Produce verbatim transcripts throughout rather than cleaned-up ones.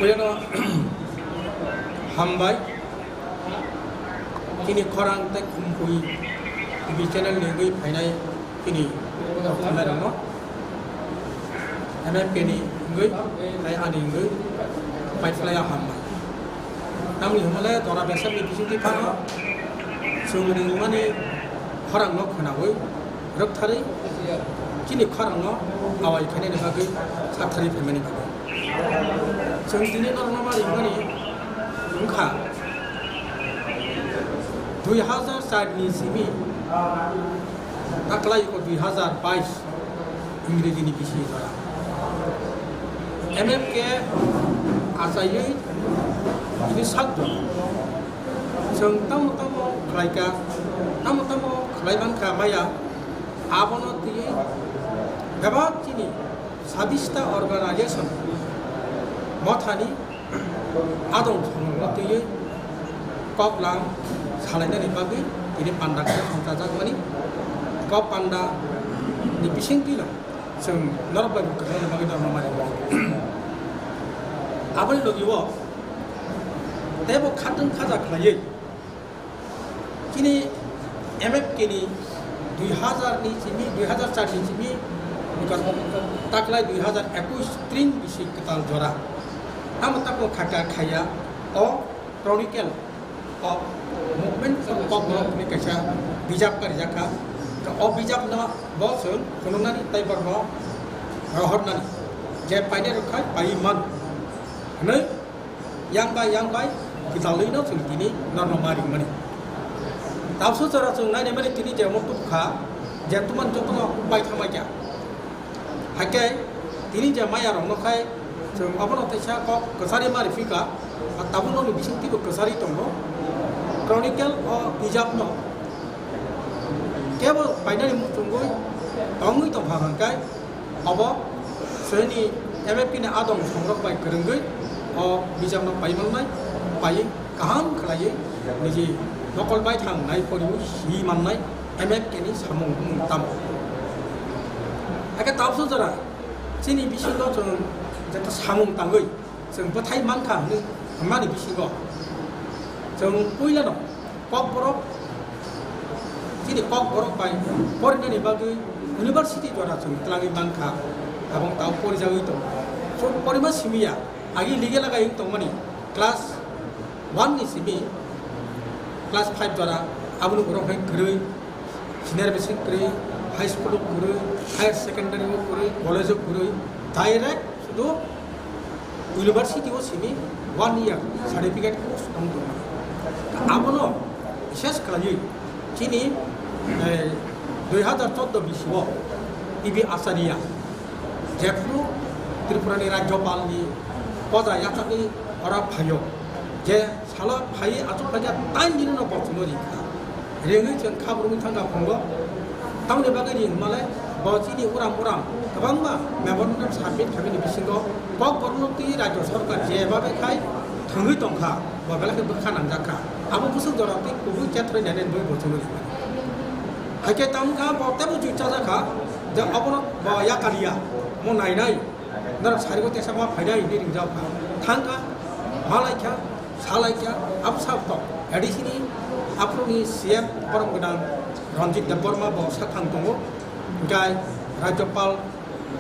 Puilano hambai, chini khorang tei khumpui T V channel ni wngwi phainai chini khumnairokno, M F K ni wngwi tei ani wngwi paithlaiya hambai. Tamni hwnmale jora besakni bisingtwi phano chwng ringmani khorangno khwnaui rwktharwi chini khorangno awai khainani bagwi satharwi phaimani bagwi. Chwng tini norokno ma ringmani wngkha dui hazar char ni simi taklai ko dui hazar bais Ingreji ni bisi jora. M F K achaiwi tini sak jora. Chwng tamo tamo khlaika, tamo tamo khlai mankha maya, abono twiwi bebak chini sabista organization mothani adong thongno twiwi kok lang salainani bagwi tini panda khe songchajakmani. Kok panda ni bisingtwino chwng norok bai bo kwthangna bagwi norokno mari. Aboni logi o teibo khatwng khaja khlaiwi chini M F K ni dui hazar ni simi, dui hazar char ni simi, taklai dui hazar ekush tring bisi kwtal jora. Tamo tamo khaka khaya o Chronicle of Movement of Kokborok hwnwi kaisa bijap karijak kha. O bijapno bo chwng phunuknani tei borokno rohornani je painai rwkha paiwi man hwnwi yang bai yang bai kwtalwino chwng tini norno ma ringmani. Tabukso jora chwng nainai mani tini je omo tubukha je tuman jotono bai thangbai kha. Hakhe tini je maya rokno khai chwng obono teisa kok kwchari ma rifika, tabukno ni bisingtwi bo kwchari tongo. Chronicle o bijapno kebo painani muchungwi tongwi tongkha hwnkhai, obo chini M F K ni adong songrok bai kwrwngwi o bijapno pai mannai, pai kaham khlaiwi niji nokol bai thangnai poriwi si mannai M F K ni samung bumung tamo. Hakhe tabukso jora chini bisingo chwng jeta samung tangwi chwng bwthai mankha hwnwi hwnmani bisingo chwng puilano Kokborok, chini Kokborok bai porinani bagwi university jora chwng twlangwi mankha, abong tao porijagwi tongo. Chwng porima simiya, agi legal lagai wng tongmani class one ni simi class five jora, aboni borok hai kwrwi, senior basic kwrwi, high school o kwrwi, higher secondary o kwrwi, college o kwrwi, direct sudu university o simi one year certificate course tong tongmani. Abono bises khlaiwi chini, eh, dui hazar chordo bisio T B Acharya jephru Tripura ni Rajyapal ni poja yachakni ora phaio je salo phai achuk phaikha tain dino no bochungno rikha. Ringwi chwng khabrumwi thangkha phungo. Tamoni bagwi ring hwnmale bo chini uram uram kwbangma memorandum submit khaimani bisingo Kokborokno twi Rajya Sarkar je babe khai thwngwi tongkha, bo belai khe bwkha nangjakha. Abo bwswk jora tei kubui chethroi nai nai bo bochungno ringmani. Hakhe tamo kha bo teibo jui chajakha je obono bo yakaliya, mo nainai. Norok sarigo tesa ma phaina hwnwi ringjak kha. Thang kha, ma lai kha, sa lai kha, abo sa tok. A D C ni aphuru ni C M borom gwnang Ranjit Debbarma bo sa thang tongo. Hwnkhe Rajyapal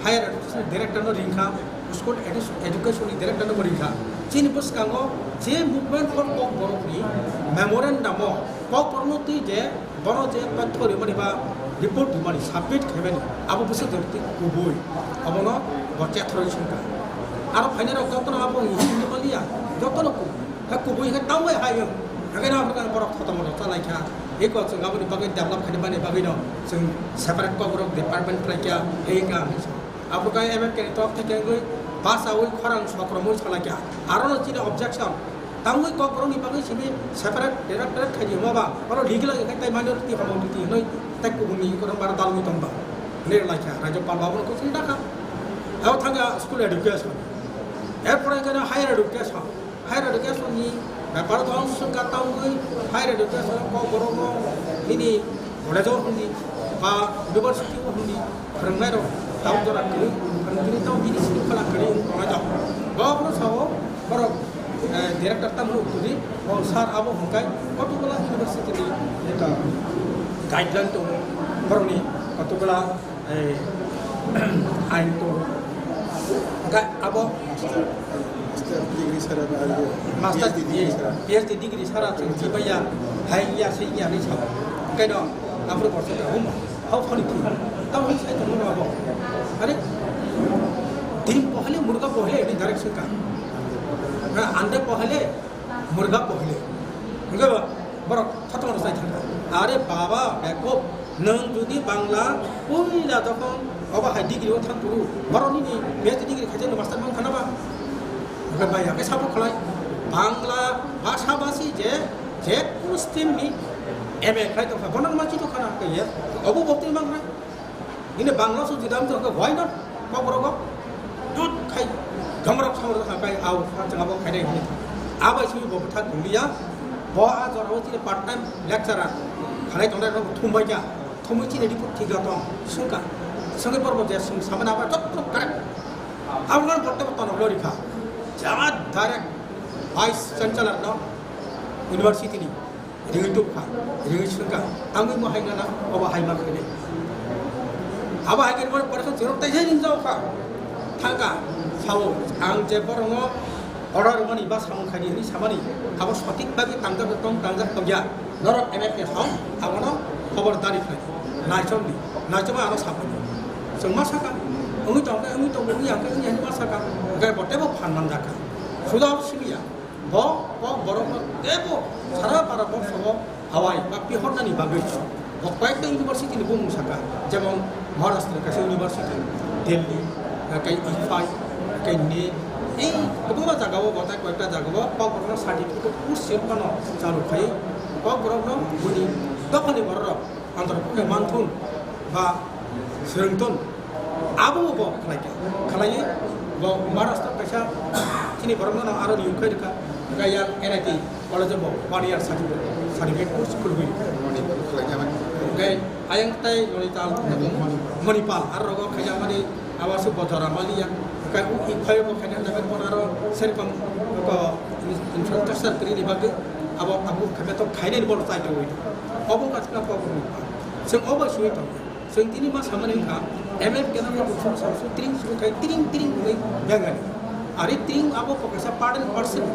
Higher Education Director no ring kha, School Edu-, Education ni Director no bo ring kha. Chini bwskango je Movement for Kokborok ni memorandum o Kokborok no twi je Bono je totho rimani ba report rimani submit khaimani abo bwswk jora twi kubui. Abono bo chethroi songkha. Aro phainai rok jotono abo hini hini maliya, jotono kubui. Khe kubui khe tamo hai yo. Hakheno abo borok thoto moto chalai kha. Eko chwng aboni bagwi develop khaina bani bagwi no chwng separate Kokborok department khlai kha. Hei ka hinwi sa. Abo khe M F K ni torok theke wngwi basaui khorang sokromwi salai kha. Arono chini objection. Tangwi Kokborokni bagwi simi separate directorate khaidi hwnba ba, oro legal wngkha tei minority homotiti hwnwi tei kubuni oro bara dalwi tongba. Hwnwi rwlai kha, Rajyapal babuno kuchung dakha. Abo thangkha school education. Erpore hwnkhe higher education. Higher education ni bepar o tong swngkha tangwi higher education Kokborokno nini college o hwnwi ba university o hwnwi phwrwngnairok tamo jora kwrwi, phwrwngtwini tamo bini simi phala kwrwi wng tongnai jok. Bobo sao, Eh, director tamo hwnwi, o sir abo hwnkhai kotokgola university ni eta guideline tongo, borokni kotokgola, eh, ain tongo. Hwnkhai abo master, master degree sara ba aro master, P H D degree sara. P H D degree sara chwng chibaiya, hai ya, sei ya hinwi sao. Hwnkhai no, aphuru borok chwng hum. Hao phani phi. Tamo hwn sai tongmani abo. Are, din pohale, murga pohale, ini direct sengka. Na, ande pohale, murga pohale. Hingke ba, borok khatong rok sai thangka. Are baba, beko, nwng jodi Bangla, puila jokhon, obo hai degree o thang puru, borok nini P H D degree khaijak no master mang khana ba. Hingke bai, hingke sabo khlai, Bangla, basa basi je, je kunu stream ni M A khlai tongkha, bono ma chito khana, hingke ye, obo bokti mang khna. Ini Bangla song jidam to why not? Kokborok dut khai gamrok samrok khai au chang abo khainai hini. Abo simi bo bwthak dungya. Bo a jora o chini part time lecturer khanai tongnai rok thumbai ja. Thumui chini report thik tong sungka. Sungke borok je sung samana abo tok tok correct. Abo kan botte botte no lori kha. Jama direct vice chancellor no university ni. Ringwi tubkha, ringwi swngkha, tangwi mo hai gana, obo hai ma khainai. Abo hai khe pore khe chwrwng tai sai ringjao kha. Thangkha, sao, ang je borokno order rwmani ba samung khaidi hwnwi samani, abo sothik bagwi tangjak tong, tangjak tongya. Norok M F A hong, abono khobor dari khlai. Naichomdi, naichoma ano saphai. Chwng ma sakha, wngwi tongkhe, wngwi tongo, wngya khe, wngya hinwi ma sakha. Hwnkhe bo teibo phan manjakha. Suda simiya. Bo, bo borokno teibo sara para boksogo hawai ba pihornani bagwi bo koyekta university ni bumung saka, jemon Maharashtra kaisa university, Delhi, kai IFAI, kai NIT, ei kwbangma jagao bo tai koyekta jagao bo kok borokno certificate course se phano chalu khai kok borokno bini dophani bororok Andhra Pradesh manthun ba swrwngthun abo bo khlai kha. Khlaiwi bo Maharashtra kaisa chini borokno no aro niyok khai rwkha. Hwnkhe yang N I T college bo one year certificate, certificate course khulwi. Hwnkhe ayang tai Nainital, Manipal, aro rogo khaijak mani abo aswk bo jora maliya. Hwnkhe u IFAI bo khaina hwnkhe bo aro serokam infrastructure kwrwini bagwi abo abo khaina to khainani bo chai tongwi. Obo kaisa kok. Chwng obo swi tong. Chwng tini ma samani wngkha, M F kena khe buphang samsu tring suru khai tring tring wngwi bengani. Ari tring abo bo kaisa part and parcel.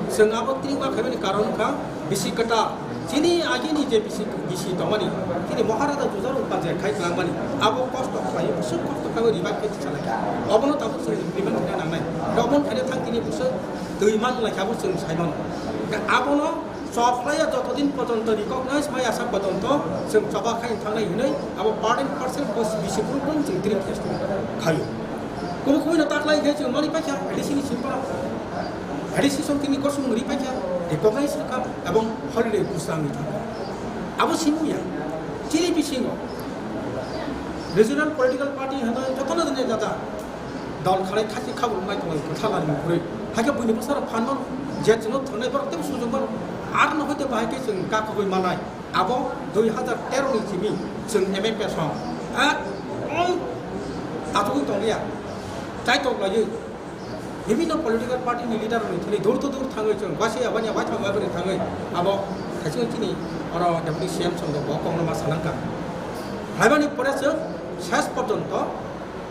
Chwng abo tring ma khaimani karon wngkha bisi kwtal. Chini agini je bisi, bisi tongmani, chini Maharaja Jujar Rungpa je khai twlangmani, abo kosto khlaiwi, bwswk kosto khlaiwi revive khai tisalai kha. Obono tabuk chwng implement khaina nangnai. Obono khaina thang tini bwswk twi man lai kha bo chwng sai mano. Abono Chokhlaiya jotodin pojonto recognize maya sa pojonto chwng choba khai thangnai hinwi abo part and parcel bisi brum brum chwng treat khaio. Kubui kubui no taklai khe chwng mani paikha A D C ni simi phano. A D C song tini gosong ri paikha, recognize rwkha ebong holiday kusang ni thangkha. Abo simu ya. Chini bisingo regional political party hwnwi jotono jani jata dol khalai khasi khabur mai tongo kwtha lani mukhrwi. Hakhe buini bwsarok phan mano je chwngno thwngnai borok teibo sujok mano. Arno hoite bahai khe chwng kakhogwi manai. Abo dui hazar tero ni simi chwng M M P song. Ek, um, achugwi tongliya. Chaitok laiwi. Bibhinno political party ni leader rokni thani door to door thangwi chwng waisa ya wanya waithang waibrwi thangwi abo thaichung chini oro deputy C M song bo kokno ma sanangkha. Khlaimani pore chwng ses porjonto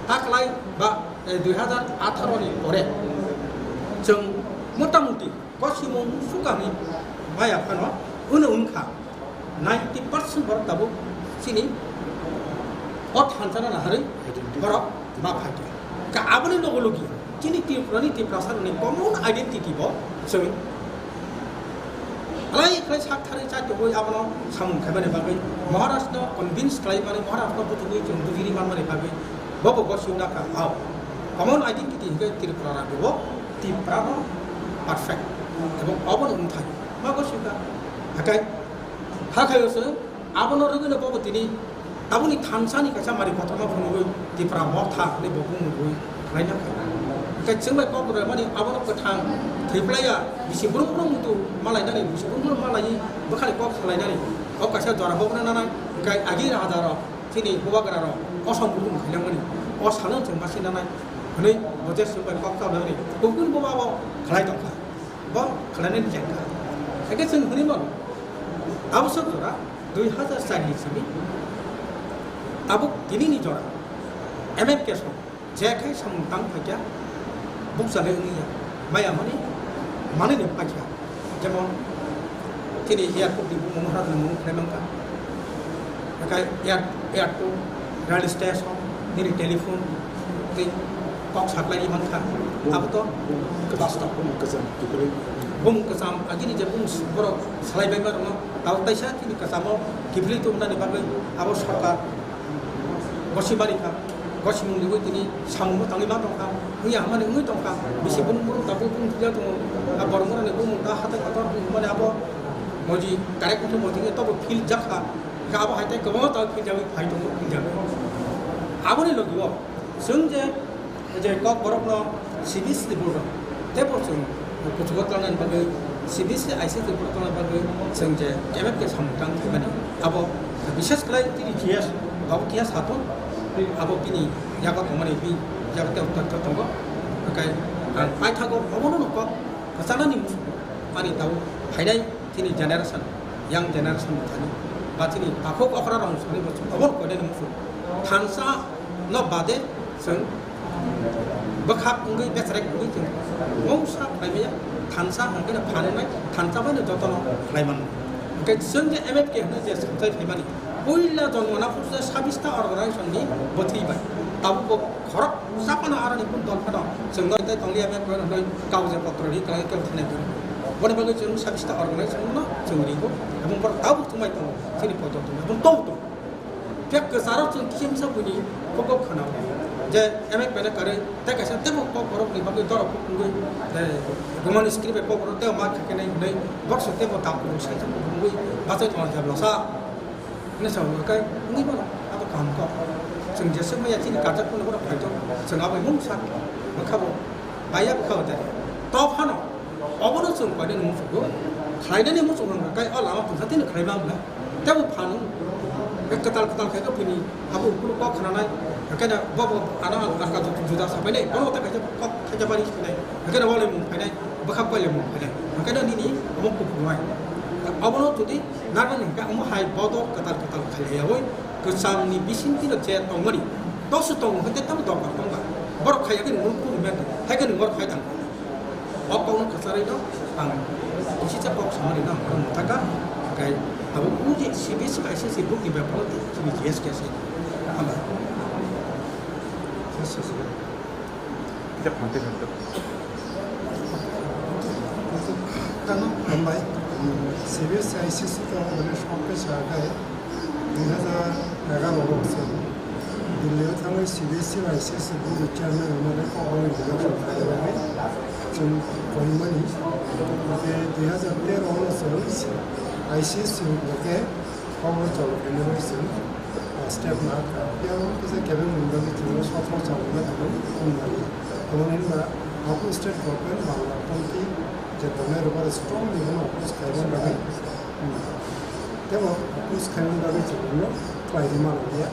taklai ba, eh, dui hazar atharo ni pore chwng motamuti gosimung suka hinwi maya phano uno wngkha ninety percent borok tabuk chini o thansa no naharwi borok ma phaikha. Ka aboni logo logi chini Tripura ni Tiprasa ni common identity bo chwng Alai khlai sak tharwi chai tongwi abono samung khaimani bagwi Maharaj no convince khlaimani, Maharaj no bujugwi chwng bujiri manmani bagwi bobo gosiyung nakha. Hao, common identity hinkhe Tripura rajyo o Tipra no perfect ebong obono wngthai ma gosiyung kha. Hakai, hakhaio se abono rwgwino bobo tini Aboni thansa ni kaisa mari kotorma phunugwi Tipra Motha hinwi bo bumungwi khlaina phai. Hwnkhe chwng bai kok rwmani abono kwthang thwiplaiya bisi brum brum muitu malainani, bisi brum brum malaiwi bwkhani kok salainani kok kaisa jora bokna nanai, hwnkhe agi raja rok chini bubagra rok kosom brum khainangmani o salo chwng masi nanai hwnwi bo je chwng bai kok salainani kubun bo abo khlai tongkha. Bo Nani jengkha. Eke chwng hwnwi mano. Abo sok jora dui hazar char ni simi. Tabuk tini ni jora. M F K song. Je khai samung tang phaikya. Bukchalai wngya. Maya mani. Mani ni phaikya. Jemon. Tini airport ni bumung hra ni mung khlai mangkha. Eke air, airport, rail station, nini telephone, tei kok saklai mankha. Abo to bumung kwcham, bumung kwcham, bumung kwcham, agini je bumung borok salai bai ma rwno, tabuk taisa chini kwchamo kiphilwi tongmani bagwi abo sorkar gosi bari kha. Gosimung ni ui tini samung bo tangwi ma tongkha. Wngya hamani wngwi tongkha. Bisi bumung bumung tabuk bumung thwiya tongo. A borok borok ni bumung ta hatai kotor wngmani abo moji direct wngkhe moji wngya tobo feel jakha. Khe abo hai tei kwbangma ta feel jagwi phai tongo, feel jagwi. Aboni logi o chwng je, je kok borok no C B S ni borok tebo chwng kuchugo tlangnani bagwi, C B S I C S ni borok tlangnani bagwi chwng je M F K samung tang khaimani. Abo bishes khlai tini G S, abo kiya satung, abo bini yago tongmani, bini yago tei uttor tongo. Hwnkhe ang paithago obono no kok kwchanani muchungo ani tabuk phainai chini generation, young generation thani ba chini takhuk okra rok thani bo chwng obono koinani muchungo. Thansa no bade chwng bwkhak wngwi, bwsarek wngwi chwng mungsa khlai maya, thansa hwnkhe no phanuknai, thansa bai no jotono khlai mano. Hwnkhe chwng je M F K hwnwi je swngchai phaimani, puila jonmo na phuru je sabista organization ni bwthwi bai. Tabuk bo khorok chapano aroni kun dol phano chwng noi tei tongli M F K hwnwi kaugoj potro ri khlai khe thanai khe. Boni bagwi chwng sabista organization no chwng ringo, ebong borok tabuk thumai tongo, chini poito tongo, ebong tongo tongo. Phiya kwcharo chwng kisamsa buini kok kok khwnao. Je M F K bai kwrwi tei kaisa teibo kok borok ni bagwi dorok kok wngwi, eh, Roman script bai kok borok teibo ma khe khe nai hwnwi borok se teibo dam kwrwi sai wngwi bachai tongo jebla sa. Hwnwi sa wngwi kai wngwi mano abo kaham kok. Chwng jesa maya chini kajak phano borok phaito chwng abo mungsa bwkha bo baya bwkha bo tei. To phano obono chwng koinani muchungo khlainani muchung wngkha kai o lama tongsa tini khlai ma wngkha. Tei bo phan wng, kwtal kwtal khe bini abo ukulu kok khnanai, hwnkhe bo bo ano ano kaka juda sapainai, bono tei kaisa kok khaija bari sinai, hwnkhe bo le mung phainai, bwkha koi le mung phainai, hwnkhe nini omo kuphungnai. Obono jodi narwknai hwnkhe omo hai bodo kwtal kwtal khlaiyaui kwchamni bisingtwi je tongmani, tosu tongo hwnkhe tamo dorkar tongba, borok khaiya khe nung kuphungnai, hai khe nung borok khai tang. O kokno kwcharwi no ang kisisa kok samani no ang mwthaka, hwnkhe abo wngkhe C B S I C S E book ni beparo tei chini G S K se. Hambai. Yes, yes, yes. Kita pantai kan tu. Kano hambai. C B S I C S E to mane shop ke sa gai. Dui hazar egaroh o se Delhi o thangwi C B S E bai C S E board ni chairman rwmani kok rwmani introduction khaina bagwi chwng koimani. Hwnkhe dui hazar tero o chwng I C S E hwnkhe kok rw chalo khaina bagwi chwng, ah, step nakha. Phiya kisa kebeng ni bagwi chwng sotro chalokna thangwi wngmani. Tamoni hwnba abo state government Bangla tongthi je tongnai rwbaino oppose khaimani bagwi. Tei bo oppose khaimani bagwi chwngno khlai rwma nangya.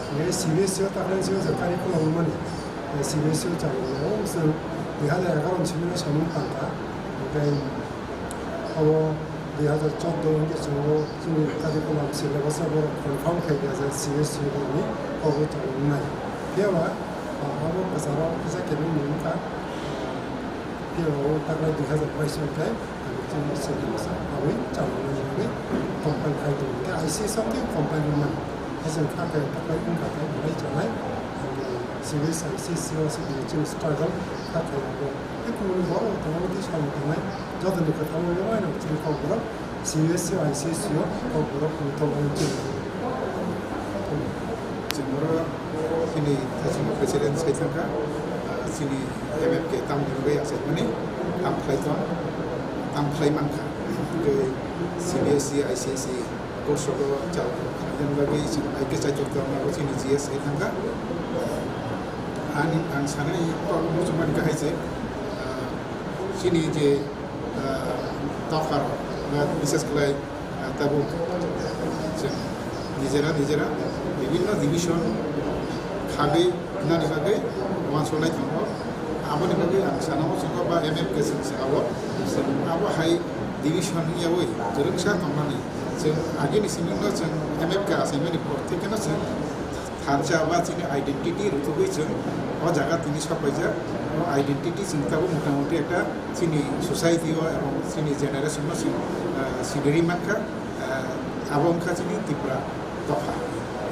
Hwnkhe C B S E o takhwlai sio je curriculum wngmani, C B S E o chalo wngnai. O chwng dui hazar egaroh ni simi no samung tangkha. Hwnkhe abo dui hazar chordo hwnkhe chwng o chini curriculum syllabus o borok confirm khaikha je C B S E borokni kok o chalo wngnai. Phiya ba, ah, abo kwcharo kisa kebeng ni wngkha. Phiya ba o takhwlai dui hazar bais o khe Chini sini masa abui chalo nani bagwi compile khai tongo. Tei I C S O khe compile wngmani. Hajan kha khe takhwlai wngkha khe belai chalai. C B S I C S E o se bini chini struggle kha khe abo. Tei kubuni borok tongo tei samung tangnai. Jotoni kwthangwi wngmano chini kokborok C B S E o I C S E o kokborok tongmani chini. Chini oro chini Thachingma president sai thangkha, ah, chini M F K tamni bagwi achaimani tam khlai tong, tam khlai mankha. Tei C B S E, I C S E course rogo chal khlaina bagwi chini I K chaitok tong, abo chini G S sai thangkha. Ani ang sanai kok muchungmani kahai se, ah, chini je, ah, tokharok, ah, bises khlai, ah, tabuk chwng nijera nijera bibinno division khagwi nani bagwi uansuknai tongo. Aboni bagwi ang sana muchungo ba M F K chwng se abo, chwng abo hai division wngyawi kwrwngsa tongmani. Chwng agini simingno chwng M F K achaimani por thekeno chwng thansa ba chini identity rutugwi chwng o jaga tini sopaijak. O identity chwng tabuk motamuti ekta chini society o ebong chini generation no chwng, ah, siniri mankha. Ah, abo wngkha chini Tipra dopha.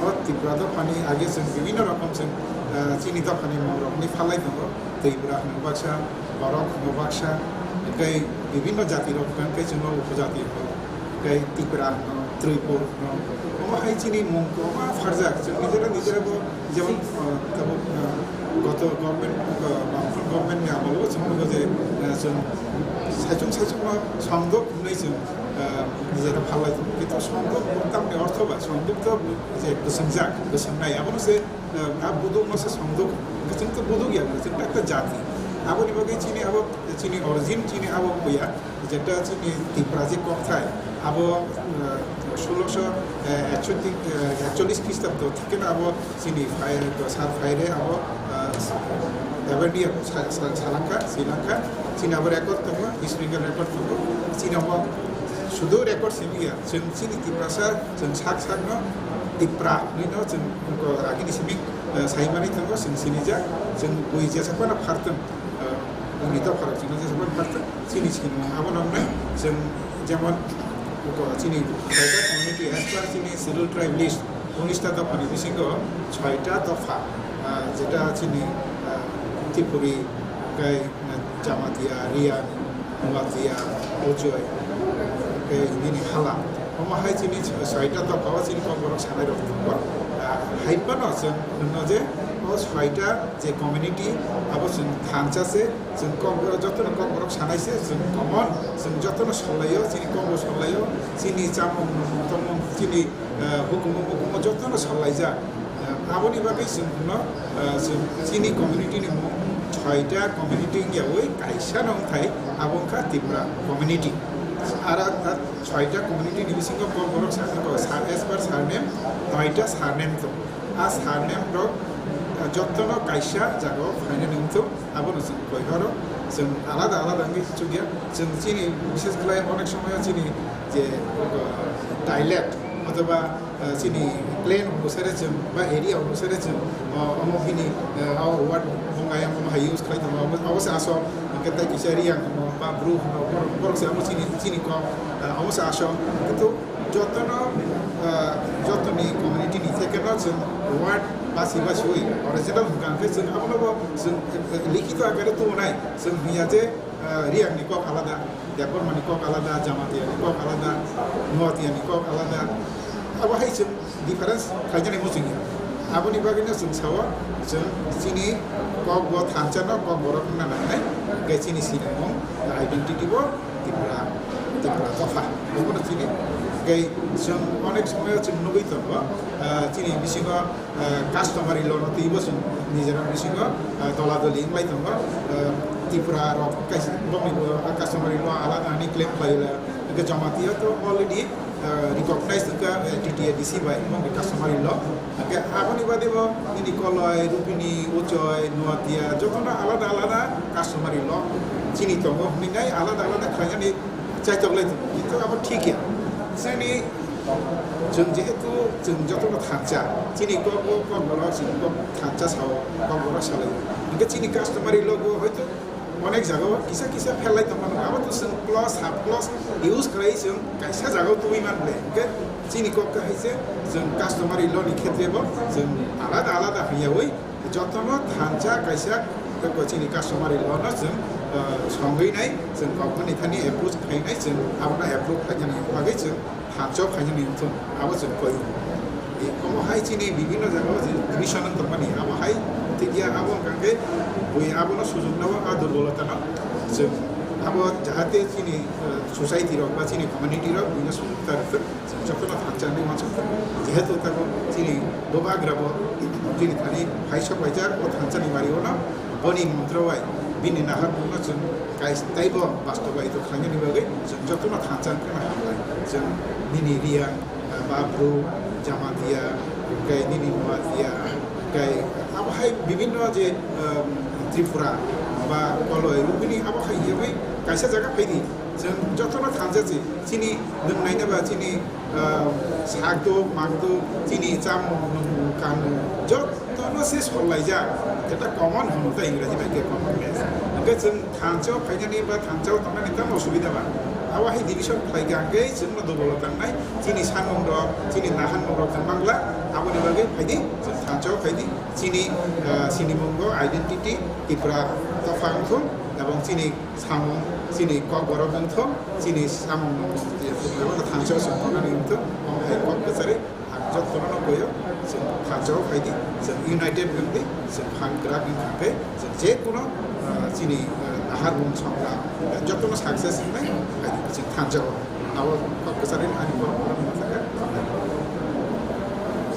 O Tipra dophani age chwng bibinno rokom chwng, ah, chini dophani mungrokni phalai tongo. Twibra hwnwi baksa, Borok hwnwi baksa, tei bibinno jatirok hwnka khe chwngno upojati hwnwi, tei Tipra hwnwi, Tripur hwnwi. Omo hai chini mung kwbangma pharjak, chwng nijera nijera bo jemon, ah, tabuk, ah, goto government, ah, Bamfront government ni amolo bo chwng nugo je, ah, chwng saichung saichung no songdok hwnwi chwng, ah, nijera phalai tongo. Kintu songdok tamni ortho ba songdok to je kwswngjak, kwswngnai, abono se, ah, a buduk no se songdok, chwng to buduk ya, chwng to ekta jati. Aboni bagwi chini abo, chini origin, chini abo buya. Jeta chini Tipra je kokthai, abo, eh, sulosho, eh, ekchotri-, eh, ekchollis Khristabdo, thikeno abo chini phai, sar phaire abo, eh, Abadiya sa-, sa-, salangkha, silangkha, chini abo record tongo, East Bengal record tongo, chini abo sudu record simi ya, chwng chini Tiprasa, chwng sak sakno Tipra hwnwino chwng, agini simi, eh, saimani tongo, chwng sinijak, chwng bui jesa phano phartwng, eh, bini dopharok chwngno jesa phano phartwng. Chini sini abo noknai chwng jemon chini tribal community as per chini schedule tribe list unis ta dophani bisingo soita dopha, ah, jeta chini, ah, Tripuri, tei, ah, Jamatia, Riang, Nuatia, Ujoi, tei nini hala. Omo hai chini soita dopha o chini kokborok sanai rok tongo. Ah, hai phano chwng hwno je o soita je community abo chwng thansa se. Chwng kokborok jotono kokborok sanai se, chwng common, chwng jotono sollaio, chini kokbo sollaio, chini chamung, nwng, tongmung, chini, eh, hukumu, mukumu jotono sollaijak. Eh, aboni bagwi chwng hwno, eh, chwng chini community ni mung soita community wngyawi kaisa no wngthai, abo wngkha Tipra community. Ara, ah, soita community ni bisingo kokborok sa, sa, as per surname, noita surname tongo. A surname rok, eh, jotono kaisa jagao phainani wngthok. Abono chwng koi horo, chwng alada alada wngwi chukya. Chwng chini, bishes khlai onek somoyo chini je, uh, dialect othoba, uh, chini clan onusare chwng ba area onusare chwng, uh, omo bini, uh, o word bongaiya omo hai use khlai tongo, obo, obo se asol. Hwnkhe tei kisa Riang hwno ba Bru hwno, borok, borok se omo chini, chini kok, uh, omo se asol. Kintu jotono, ah, jotoni community ni thekeno chwng word basi basiwi original hwnkha hwnkhe chwng abono bo chwng, eh, eh, likhito akare tubunai chwng hwnya je, ah, Riang ni kok alada, Debbarma ni kok alada, Jamatia ni kok alada, Nuatia ni kok alada, abo hai chwng difference khlainani muchungya. Aboni bagwino chwng sao chwng chini kok bo thansa no kok borok wngna nangnai, hwnkhe chini sinimung identity bo Tipra, Tipra dopha. Bobono chini. Tei chwng onek somoyo chwng nugwi tongo, ah, chini bisingo, ah, customary law no twibo chwng nijera bisingo, ah, dola doli wnglai tongo. Ah, Tripura rok kaisa bongni bo, ah, customary law alada ani claim khlai la. Hwnkhe Jamatia to already, ah, recognized wngkha, ah, T T A D C bai, omo wngkha customary law. Hwnkhe aboni bade bo nini Koloi, Rupini, Uchoi, Nuatia, jotono alada alada customary law chini tongo, hwnwi nai alada alada khlainani chaitok lai tongo. Kintu abo thik ya. Chini, chwng jehetu chwng jotono thansa, chini kok o kok borok, chini kok thansa sao, kok borok salai. Hwnkhe chini customary law bo hoito onek jagao kisa kisa pherlai tongmano, abo to chwng clause, sub clause use khlai chwng kaisa jagao tubui man ble. Hwnkhe chini kok kahai se chwng customary law ni khetre bo chwng alada alada hwnyawi jotono thansa kaisa kok chini customary law no chwng, ah, songwi nai, chwng kok ni thani approach khai nai, chwng abono approve khainani bagwi chwng thansa khainani wngthung, abo chwng koi. E, omo hai chini bibhinno jagao je division wng tongmani, abo hai thik ya, abo wngkha khe bui abono sujuknao a durbolotano chwng abo jahate chini, eh, society rok ba chini community rok buino sujukta rwthwk, chwng jotono thansa hinwi uansukha. Jehetu tabuk chini bubagra bo chini thani hai sok laijak o thansani bario no boni montro bai bini naharmung no chwng kais-, taibo bastobaito khlainani bagwi chwng jotono thansa wngkhana hambai. Chwng nini Riang, ah, ba Bru, Jamatia, hwnkhe nini Nuatia, hwnkhe abo hai bibhinno je, um, Tripura, ba koloi rubini abo hai yagwi kaisa jaga phaidi. Chwng jotono thansa si, chini nwng naina ba chini, ah, sak duk, mang duk, chini chamung, nwng, kanmung, jotono se sollaijak. Jeta common hono ta Ingraji bai ke common base. Hwnkhe chwng thansa phainani ba thansa tongnani tamo subida ba. Abo hai division khlai kha hwnkhe chwngno dubolo tangnai, chini sanmung rok, chini nahanmung rok chwng mangla, aboni bagwi phaidi, chwng thansa phaidi, chini, ah, sinimungo identity, Tipra topha wngthung, ebong chini samung, chini kokborok wngthung, chini samung thansa songthoknani wngthung, omo hai kok kwchari ang jotono no koyo, chwng thansa phaidi, chwng united wngdi, chwng phan kwrak wngkha khe, chwng je kuno, ah, chini, ah, nahar mung songra, jotono success wngnai, phaidi, chwng thansa. Abo kok kwchari ani kok.